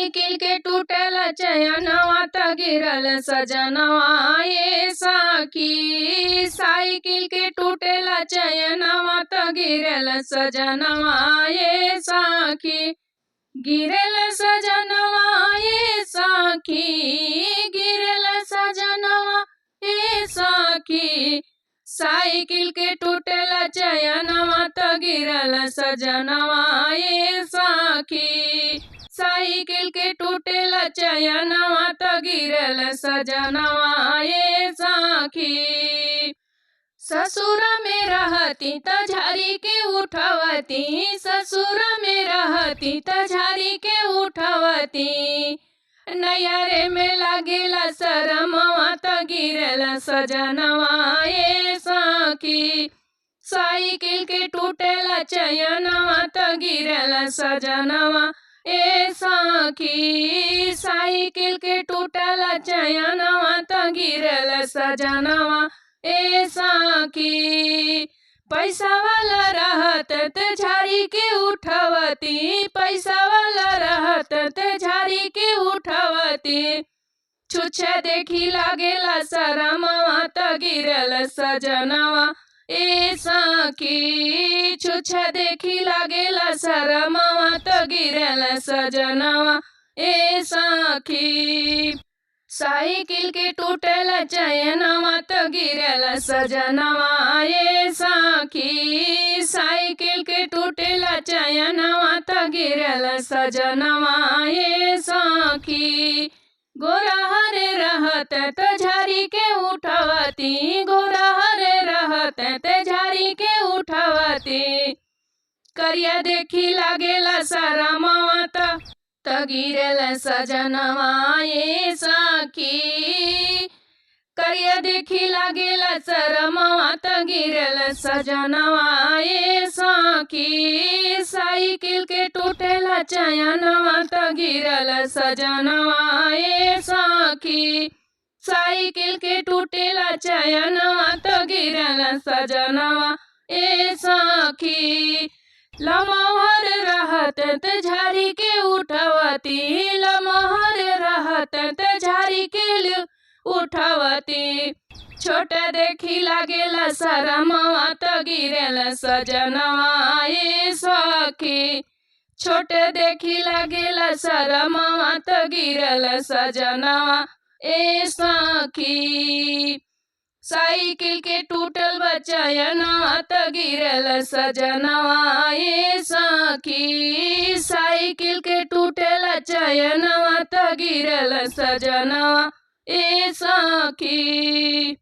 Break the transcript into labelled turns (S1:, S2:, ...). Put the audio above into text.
S1: Cycle के टूटल चयनवा त गिरल सजनवा ये साखी। साइकिल के टूटल चयनवा त गिरल सजनवा ये साखी। गिरल सजनवा ये साखी, गिरल सजनवा ये साखी। साइकिल के टूटल चयनवा त गिरल सजनवा ये साखी। साइकिल के टूटल चयनवा त गिरल सजनवा ये साखी। ससुरा में रहती त झारी के उठवती, ससुरा में रहती त झारी के उठवती। नैहरे में लागेला शरमवा त गिरल सजनवा ये साखी। साइकिल के टूटल चयनवा त गिरल सजनवा ए साखी। साइकिल के टूटल चयनवा त गिरल सजनवा ए साखी। पैसा वाला रहत ते झारी के उठवती, पैसा वाला रहत ते झारी के उठवती। छुच्छे देखी लागेला शरमवा त गिरल सजनवा ए साखी। छुच्छे देखी लागेला शरमवा त गिरल सजनवा ए साखी। साइकिल के टूटल चयनवा त गिरल सजनवा ये साखी। साइकिल के टूटल चयनवा त गिरल सजनवा ये साखी। गोरा हरे रहत त झारी के उठवती, गोरा हरे रहत त झारी के उठवती। करिया देखी लागेला शरमवा त गिरल सजनवा ये साखी। करिया देखी लागेला शरमवा त गिरल सजनवा ये साखी। साइकिल के टूटल चयनवा त गिरल सजनवा ये साखी। साइकिल के टूटल चयनवा त गिरल सजनवा ए साखी। लमहर रहत त झारी के उठवती, लमहर रहत त झारी के उठवती। छोट देखी लागेला शरमवा त गिरल सजनवा ये साखी। छोट देखी लागेला शरमवा त गिरल सजनवा ए साखी। साइकिल के टूटल बचयनवा त गिरल सजनवा ये साखी। साइकिल के टूटल चयनवा त गिरल सजनवा ए साखी।